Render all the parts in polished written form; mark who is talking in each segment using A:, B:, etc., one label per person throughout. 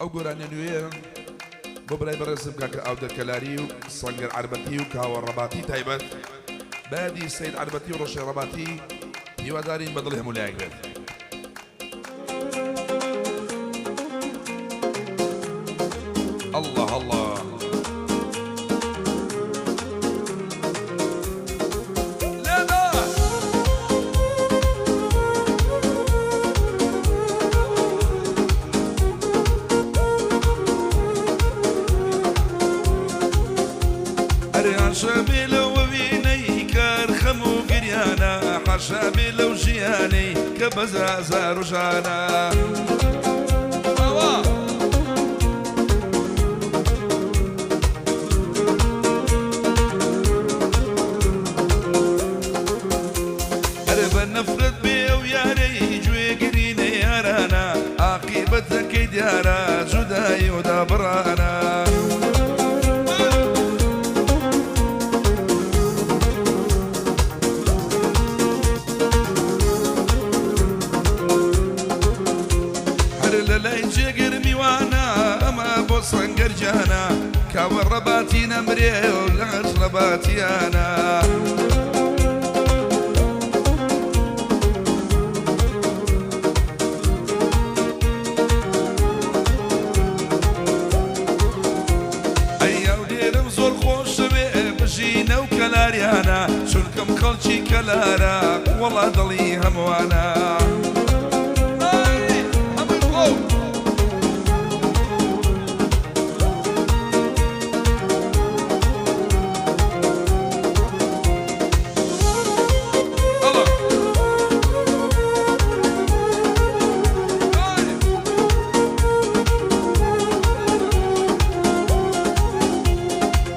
A: ئەو گۆرانیە نوێیە بۆ برای بەڕێزم کاکە ئاودەر کەلاری و سەنگەر عەربەتی و کاوە ڕەباتی تایبەت بەیادی سەید عەربەتی و ڕەشێ ڕەباتی هیوادارین بە دڵی هەموو لایەک بێت. اللە اللە. ئەرێ حاشا بێ لەو وینەی کار خەم و گریانە، حاشا بێ لەو ژیانەی کە بەس ئازار و ژانە. ئەرێ بە نەفرەت بێ ئەو یارەی گوێگری نەیارانە، ئاقیبەتەکەی دیارە جودایی و دابڕانە. هەر لە لای جێگر میوانە ئەمە بۆ سەنگەر گیانە، کاوە ڕەباتی نەمرێ و لەش ڕەباتیانە. ئەی هەولێرم زۆر خۆشەوێ بژی نەو کەلاریانە، چونکم خەڵکی کەلارە وەڵا دڵی هەمووانە.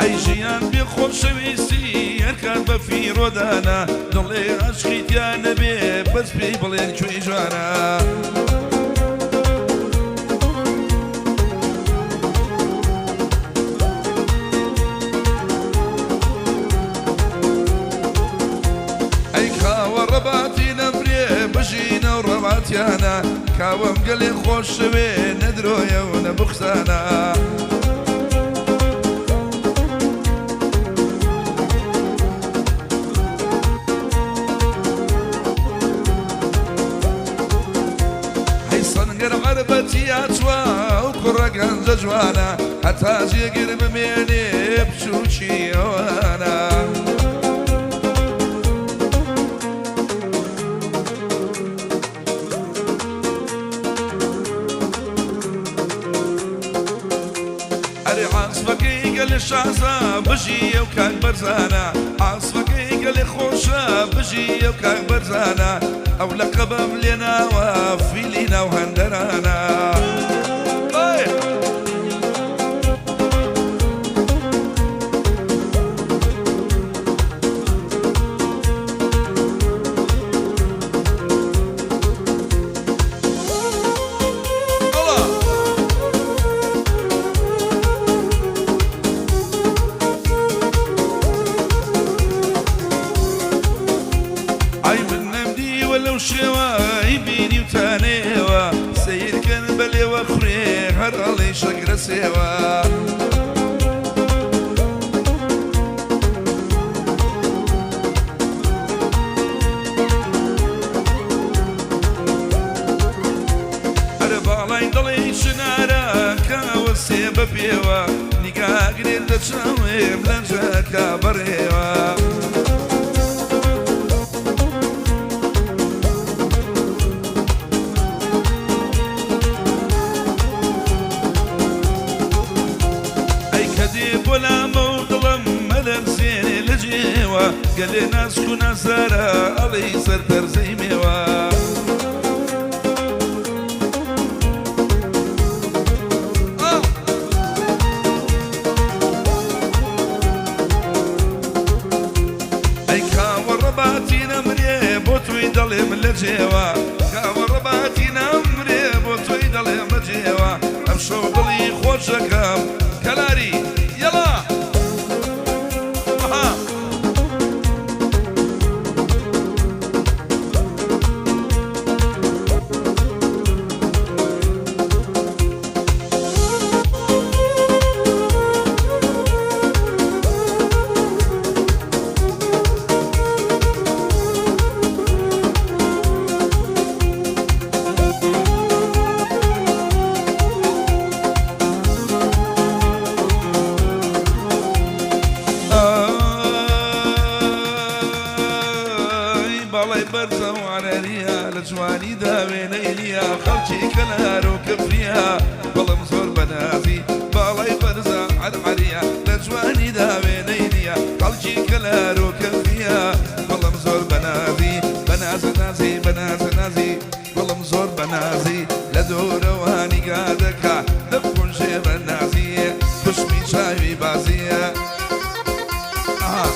A: ئەی ژیان بێ خۆشەویستی هەرکات بە فیرۆدانە، دڵێ عەشقی تیا نەبێ بەس پێی بڵێن کوێی جوانە. ئەی کاوە ڕەباتی نەمرێ بژینە و ڕەباتیانە، کاوەم گەلێ خۆشەوێ نە درۆیە و نە بوختانە. هەی سەنگەر عەربەتییا چوە ئەو کوڕە گەنجە جوانە، هەتا جێگر بمێنێ بچووکی ئەوانە. ئەرێ عاسفەکەی گەلێ شازە بژی ئەو کاک بەرزانە، عاسفەکەی گەلێ خۆشە بژی ئەو کاک بەرزانە، ئەو لەقەبەم لێناوە فیلی ناو هەندەرانە. ئای من نەمدیوە لەو شێوە، ئەی بینیوتانەیەوە، سەیرکەن بە لێوە خوێ هەر ئەڵێی شەکرە سێوە. ئەرێ باڵای دڵی چنارە کاوە سێ بە پێوە، نیگاگرێت لە چاوێم لەنجەکە بەڕێوە. ئەی کە دێ بۆ لامە و دڵم مەلەرزێنێ لە جێوە، گەلێ ناسک و نازدارە ئەڵێی سەر تەرزەی مێوە. ئەی کاوە ڕەباتی نەمرێ بۆ تۆی دەڵێم لە جێوە، کاوە ڕەباتی نەمرێ بۆ تۆی دەڵێم لە جێوە، ئەمشەو دڵی خۆشەکەم کەلاری یەڵا. ئەها. باڵای بەرزە و عەرەریە، لە جوانیدا وێنەی نییە، خەڵکی کەلار و کفریە، بەڵام زۆر بەنازی. باڵای بەرزە عەرعەریە، لە جوانیدا وێنەی نییە، خەڵکی کەلار و کفریە، بەڵام زۆر بەنازی. بەنازە نازی، بەنازە نازی، گوڵم زۆر بەنازی. لە دوورەوە نیگا دەکا، دەبکوژێ بەنازی، کوشمی چاوی بازیە. ئەها.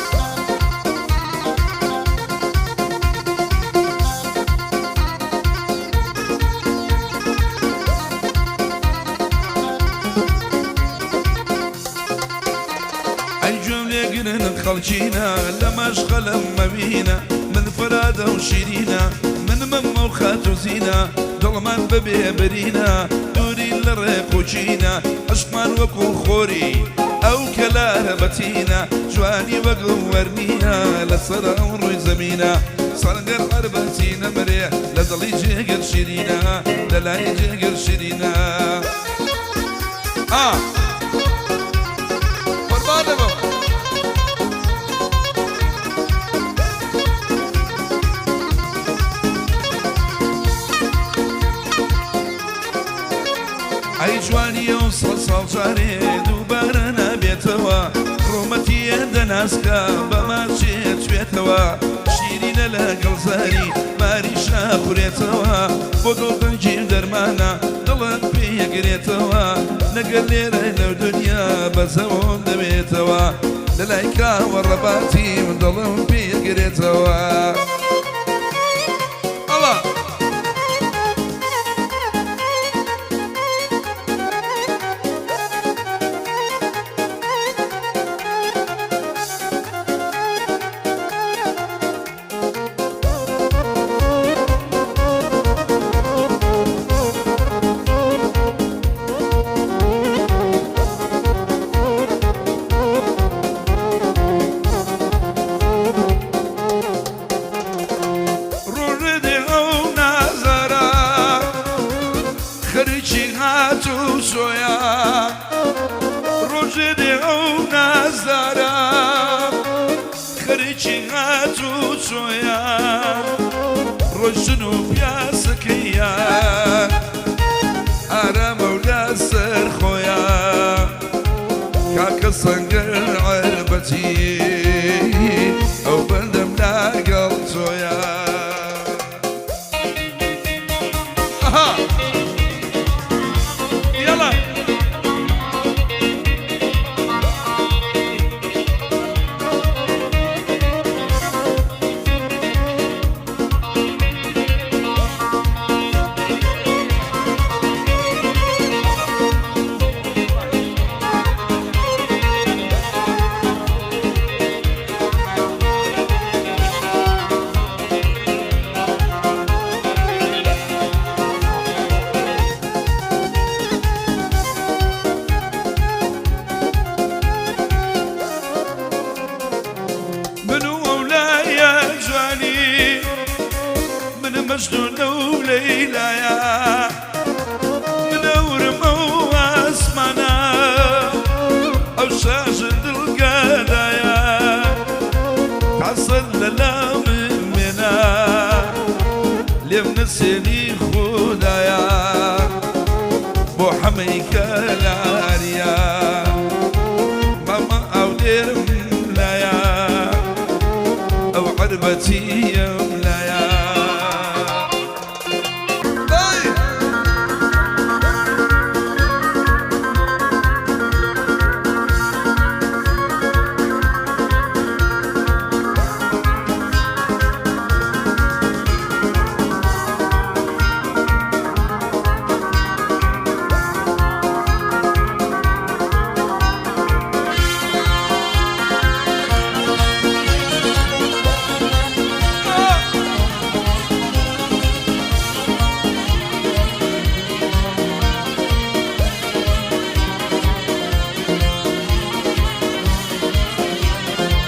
A: ئەی گوێم لێگرن خەڵکینە، لە مەشخەلم مەبینە، من فەرادە و شیرینە، من مەمە و خاتوو زینە، دڵمان بەبێ برینە، دوورین لە ڕق و کینە، عەشقمان وەکوو خۆری ئەو کەلارە بەتینە، جوانی وەک وەرنییە لەسەر ئەو ڕووی زەمینە، سەنگەر عەربەتی نەمرێ لە دڵی جێگر شیرینە، لە لای جێگر شیرینە. ئا قوربانت بم. ئەی جوانی ئەو سەد ساڵ جارێ دووبارە نابێتەوە، ڕوومەتی هێندە ناسکە بە ماچێ توێتەوە، شیرینە لەگەڵ زاری ماری شاخورێتەوە، بۆ دڵ دەنگی دەرمانە دڵت پێگرێتەوە، لەگەل لێرە لەو دنیا بەزەوم دەبێتەوە، لە لای کاوە ڕەباتیم دڵم پێگرێتەوە. ئەڵا. ڕوونێ ئەو نازارە خەریکی هات و چۆیە، ڕۆژێ دێ ئەو نازارە خەریکی هات و چۆیە، ڕۆیشتن و پیاسەکەیان ئارامە و لەسەر خۆیە. کاکە سەنگەر عەربەتی ئەو بەندەم لەگەڵ تۆیە. ئەها یەڵا. من و ئەو لایە جوانی، من مەجنونە و لەیلایە، من ئەورم ئەو ئاسمانە، ئەو شاژن دڵگەدایە، تا سەر لە لام مێنە لێم نەسێنی خودایە، بۆ حەمەی کەلاریە مامە ئاودێرم لایە، ئەو عەربەتیەم لایە. دای.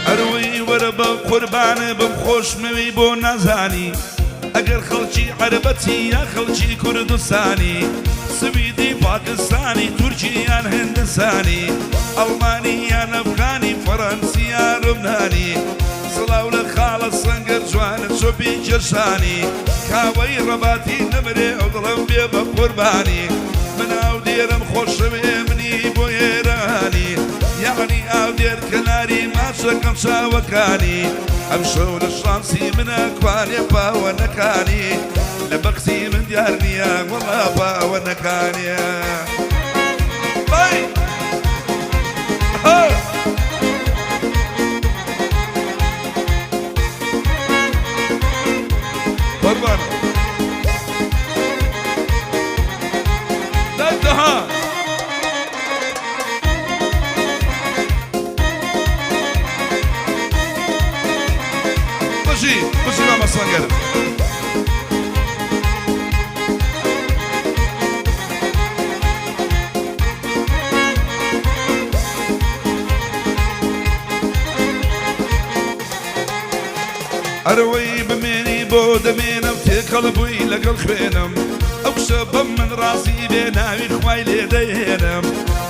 A: ئەروەی وەرە بە قوربانێ بم خۆشمەوێی بۆ نازانی، ئەگەر خەڵکی عەربەتی یا خەڵکی کوردستانی، سویدی پاکستانی تورکی یان هندستانی، ئەڵمانی یان ئەفغانی فەڕەنسی یان لوبنانی. سڵاو لە خاڵە سەنگەر جوانە چۆپی کێشانی کاوەی ڕەباتی نەمرێ ئەو دڵم بێ بە قوربانی من ئاودێرم خۆشەوێ منی بۆ ئێرانی یەعنی ئاودێر کەلاری ماچەکەم چاوەکانی ئەمشەو لە شانسی منە کوانێ پاوەنەکانی لە بەختی من دیار نییە وەڵا پاوەنەکانێ بای قوربان دەها بژی بژی مامە سەنگەر. ئەرەوەی بمێنی بۆ دەمێنم تێکەڵ بووی لەگەڵ خوێنم ئەو کچە بەم من ڕازی بێ ناوی خوای لێ دەهێنم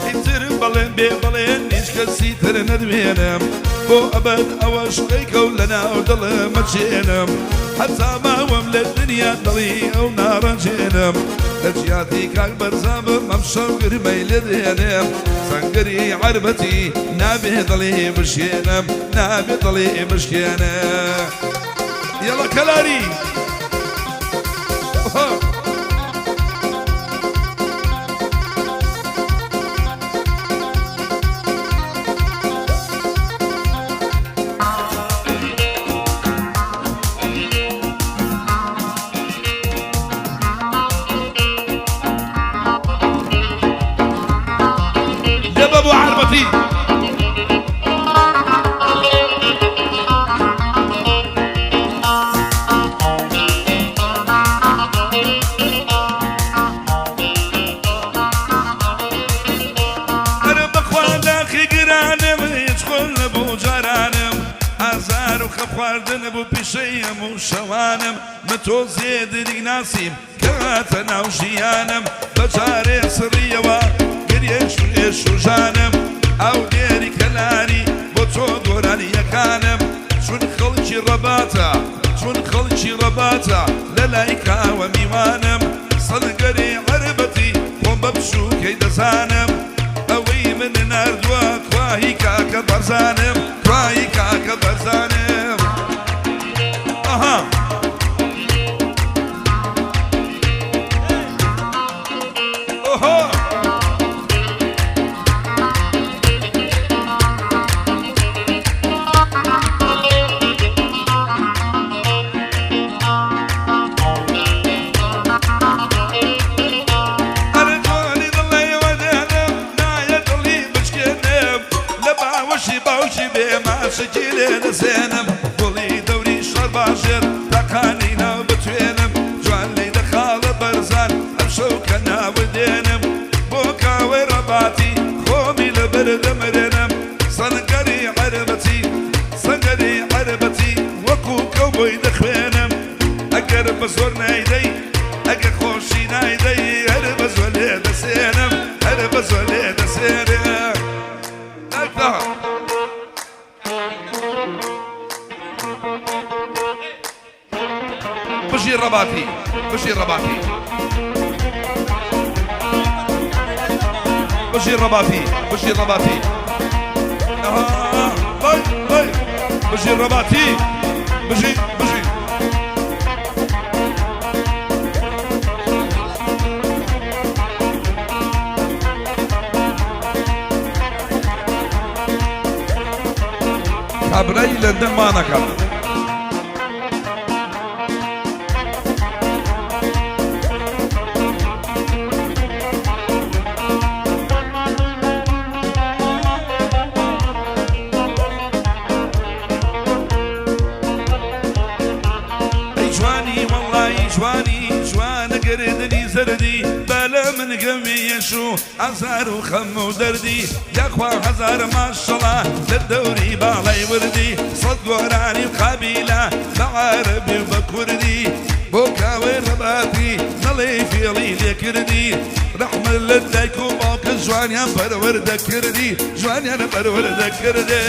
A: ئیتر بەڵێن بێ بەڵێن هیچ کەسی تر نەدوێنم بۆ ئەبەد ئەوەش قەیکەو لەناو دڵم مەچێنم هەتا ماوەم لە دنیا دڵی ئەو ناڕەنجێنم لە جیاتی کاک بەرزان بم ئەمشەو گرمەی لێ دێنم سەنگەری عەربەتی نابێ دڵی بشکێنم نابێ دڵی بشکێنم یەڵە کەلاری دەبە بۆ عەربەتی. ئەرە بەخوا داخی گرانم هیچ خۆل نەبوو جارانم ئازار و خەم خواردن بوو پیشەی هەموو شەوانم من تۆ زێدریک ناسیم کە هاتە ناو ژیانم بە جارێ سڕیەوە گریەش و ئێش و ژانم ئاودێری کەلاری بۆ تۆ گۆرانیەکانم چون خەڵکی ڕەباتە چون خەڵکی ڕەباتە لە لای کاوە میوانم سەنگەری عەربەتی خۆم بە بچووکەی دەزانم ئەوەی من ناردووە کواهی کاکە بەرزانم کواهی کاکە بەرزانم ئەها. ئۆهۆ. ئەرێ جوانی دڵی وەدێنم نایە دڵی بشکێنم لە باوەشی باوکی بێ ماسکی لێ دەسێنم گوڵی دەوری شارباژێر تاقانی ناو بتوێنم جوان لێی دە خاڵە بەرزان ئەمشەو کە ناوت دێنم بۆ کاوەی ڕەباتی خۆمی لەبەر دەمرێنم سەنگەری عەربەتی سەنگەری عەربەتی وەکوو کەو بۆی دەخوێنم ئەگەر بە زۆر نایدەی ئەگەر خۆشی نایدەی هەر بە زۆر لێ دەسێنم هەر بە زۆر لێ دەسێنم. بژی ڕەباتی بژی ڕەباتی بژی ڕەباتی بژی ڕەباتی بژی ڕەباتی بژی بژی کابرای لەندەن مانەکات. ئەی جوانی وەڵڵایی جوانی جوانە گەردنی زەردی بەلە من گەمی یەش و ئازار و خەم و دەردی یاخوا هەزار ماشەڵا لە دەوری باڵای وردی سەد گۆرانی و قابیلە بە عەرەبی و بە کوردی بۆ کاوەی ڕەباتی نەڵێی فێڵی لێ کردی ڕەحمەت لە دایک و باوکت جوانیان پەروەردە کردی جوانیان پەروەردە کردی.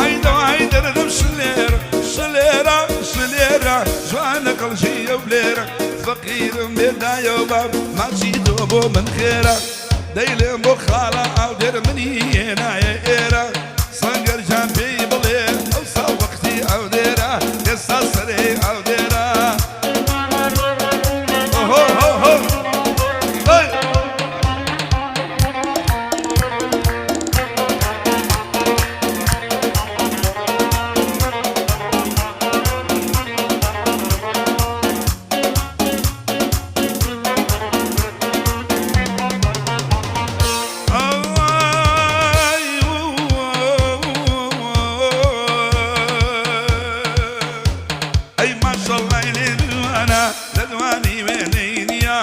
A: ئەی دەوای دەردم شلێرە شلێرە شلێرە جوانە خەڵکی ئەو لێرە فەقیرم بێ دایە و باب ماچی تۆ بۆ من خێرە دەیڵێم بۆ خاڵە ئاودێر منی هێنایە ئێرە سەنگەر جان پێی بڵێ ئەوسا وەختی ئاودێرە ئێستا سەرێ ئاودێرە هۆ هۆ هۆ هەی. ئەی ماشەڵڵای لێ دوانە لە دوانی وێنەی نییە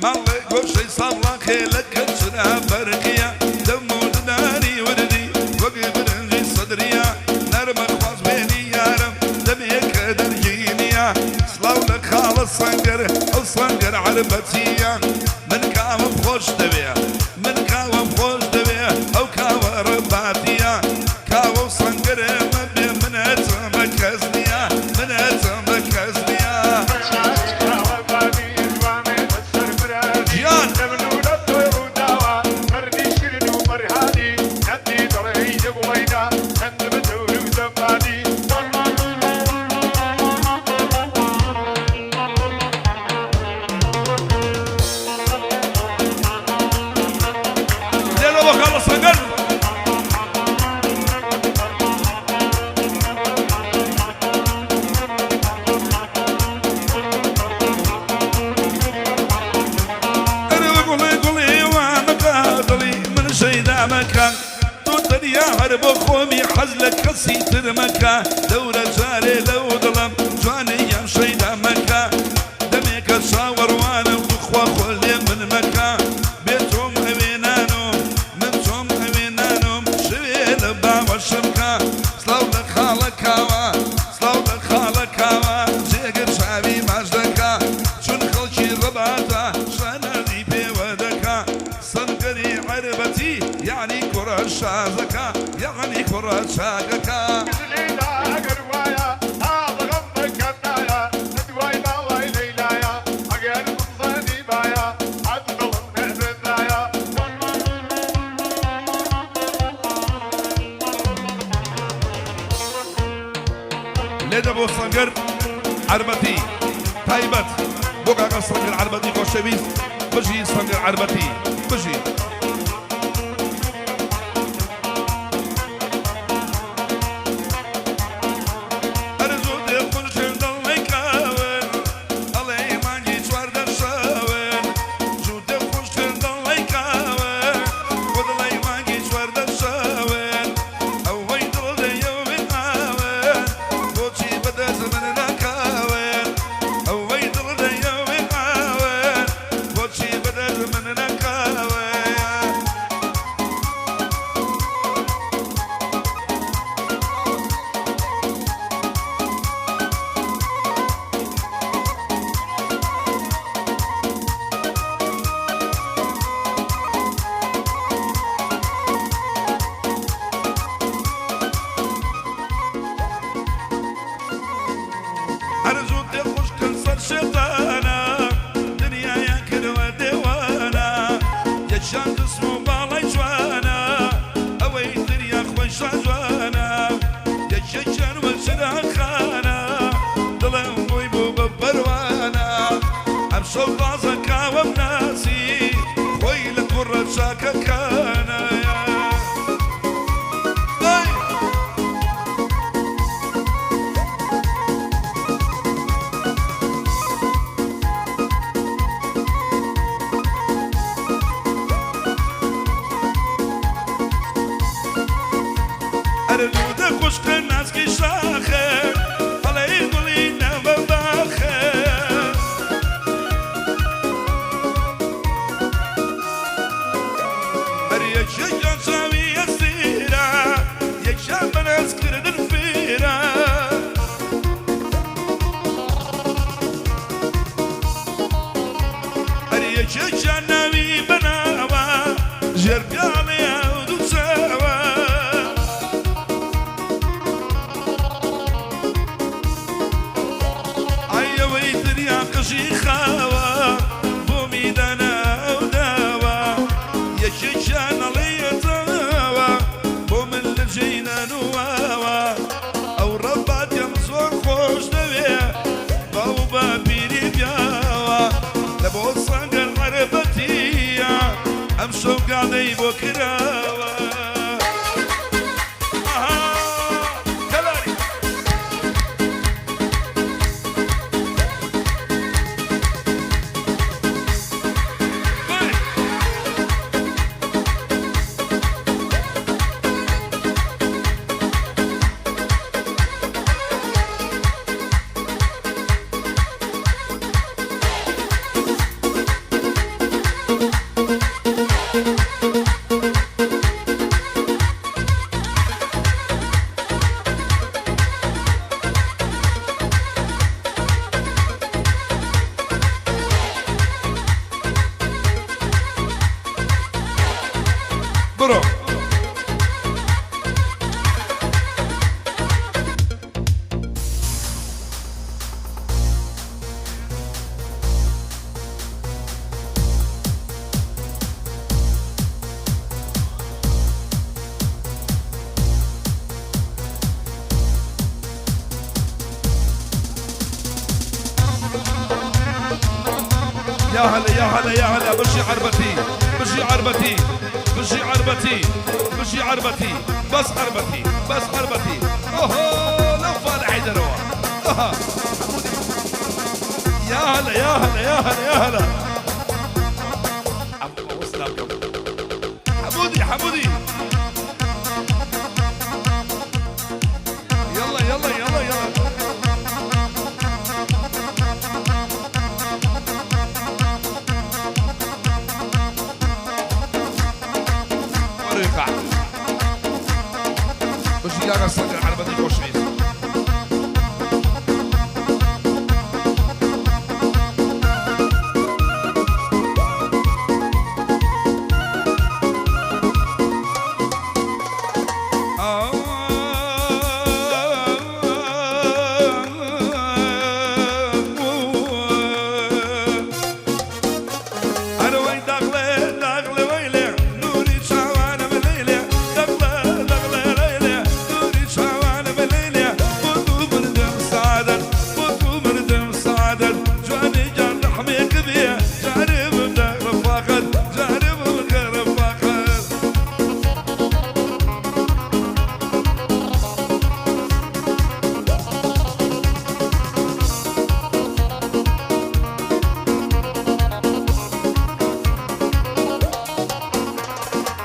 A: ماڵێ گۆشەی ساڵاخێ لە کەچرا بەرقیە دەم و ددانی وردی وەک برنجی سەدریە نەرمە خوازبێنی یارم دەمێکە دەرگی نییە سڵاو لە خاڵە سەنگەر ئەو سەنگەر عەربەتیە من کاوەم خۆش دەوێ من کاوەم خۆش دەوێ ئەو کاوە ڕەباتیە کاوە و سەنگەرێ مەبێ منەتم بە کەس نییە منەتم بە کەس نییە. گیان. لێرە بۆ خاڵە سەنگەر. ئەرێ گوڵێ گوڵێ وا مەکە دڵی من شەیدا مەکە تۆ تەنیا هەر بۆ خۆمی حەز لە کەسی تر مەکە دەورە جارێ لەو دڵم جوانێ یان شەیدا مەکە دەمێکە چاوەڕوانم توخوا خۆ لێ من مەکە بێ تۆم ئەوێ نانۆم من تۆم ئەوێ نانۆم شەوێ لە باوەشم کە سڵاو لە خاڵە کاوە سڵاو لە خاڵە کاوە جێگر چاوی ماچ دەکا چون خەڵکی ڕەباتە شانازی پێوە دەکا سەنگەری عەربەتی یەعنی کوڕە شازەکە یەعنی کوڕە چاکەکە.
B: لیلا ئەگەر وایە تا بە غەم بکەمنایە لە دوای باڵای لەیلایە ئەگەر بمزانیبایە قەت دڵم نەبردایە.
A: لێدە بۆ سەنگەر عەربەتی تایبەت بۆ کاکە سەنگەر عەربەتی خۆشەویست بژی سەنگەر عەربەتی بژی. ئەرزوو دێ خوشکم دڵی کاون ئەڵێی مانگی 14 شەون جووتێ خوشکم دڵی کاون بۆ دڵی مانگی 14 شەون ئەوەی دڵ دەیەوێ ئاون بۆچی بەدەست من ناکاون ئەوەی دڵ دەیەوێ ئاون بۆچی بەدەست من ناکاون. ئەرزوو تێ خوشکن سەر شێتانە دنیایان کردوە دێوانە یەکیان جسم و باڵای جوانە ئەوەی تریان خۆی شاجوانە یەکێکیان وە چراخانە دڵم بۆی بوو بە پەروانە ئەمشەو تازە کاوەم ناسی خۆی لە کوڕە چاکەکانە. ئەی! ئەرێ لوودە خوشکە ناسکی شاخە ئەڵێی یەکێکیان ناوی بەناوە ژێر پیاڵی ئەو دوو چاوە. ئای ئەوەی تریان قژی خاوە بۆمی دانا ئەو داوە یەکێکیان ئەڵێ یەتاوە بۆ من لە جێی نان و واوە ئەو ڕەباتیم زۆر خۆش دەوێ باو باپیری پیاوە لە بۆ سەنگەر عەربەتیە ئەم شەو گاڵەی بۆ کراوە. ئەها کەلاری. بەی. بڕۆ. يا هلا يا هلا يا هلا بجي عربتي بجي عربتي بجي عربتي بجي عربتي بس عربتي بس عربتي اوهو لف على حيدروا. يا هلا يا هلا يا هلا يا هلا حمودي حمودي يلا يلا يلا يلا ورقع بجي يا صدر عربتي خوشبيت. ئەرەوەی داغڵێ داغڵێ وەیلێ نوری چاوانە بەلەیلێ دەغڵە دەغڵێ لەیلێ نوری چاوانە بەلەیلێ بۆ تو مردم سعادەت بۆ تو مردم سعادەت جوانی گیان ڕەحمێک بێ جارێ بمدە ڕەفاقەت جارێ بمدە ڕەفاقەت.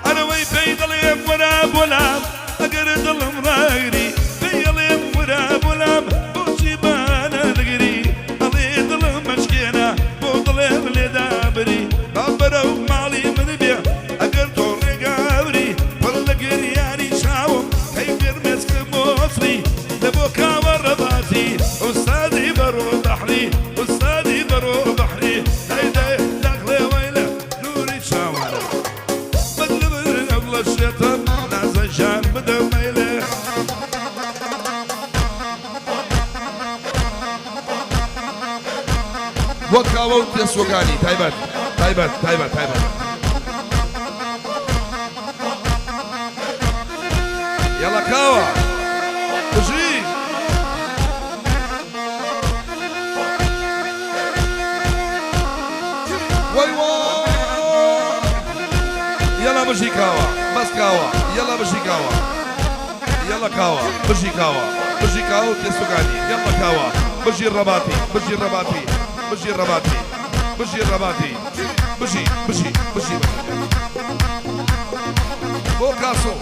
A: ئەرەوەی پێی دەڵێم وەرە بۆلام ئەگەر دڵم ڕاگری پێی ئەڵێم وەرە بۆلام بۆچی بانە نگری ئەڵێ دڵم مەشکێنە بۆ دڵێم لێدابری با بەرەو ماڵی من بێ ئەگەر تۆ ڕێگاوری پڕ لە گریانی چاوم هەی گرمێسکم بۆفری لە بۆ کاوە ڕەباتی ئوستادی بەڕۆ بەحری ئوستادی بەڕۆ بەحری دای دای داخڵێ وەیلە نوری چاوانە بدل الله الشيطان نازجان بدل ميله. بۆ کاوە و تێسوەکانی تایبەت تایبەت تایبەت تایبەت. یاڵا کاوە بژی. وای وای یاڵا بژی کاوە بەس کاوە یاڵا بژی کاوە یاڵا کاوە بژی کاوە بژی کاوە و تێسوەکانی یاڵا کاوە بژی ڕەباتی بژی ڕەباتی بژی ڕەباتی بژی ڕەباتی بژی بژی بژی بۆ کاسۆ.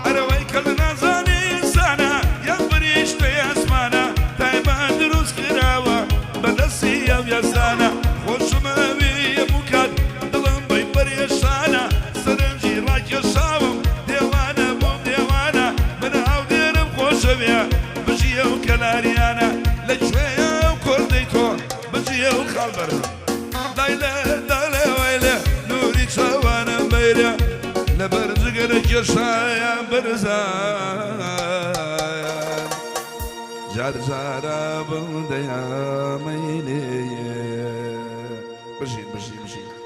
A: ئەرەوەی کە لە نازانی ئینسانە لێ و خاڵ بەرم دایلە دالێ وەیلێ نوری چاوانم بەیرە لەبەر جگەرە کێشایان بەرزان جار جارە بڵ دەیامەیلێ بژین بژین بژین.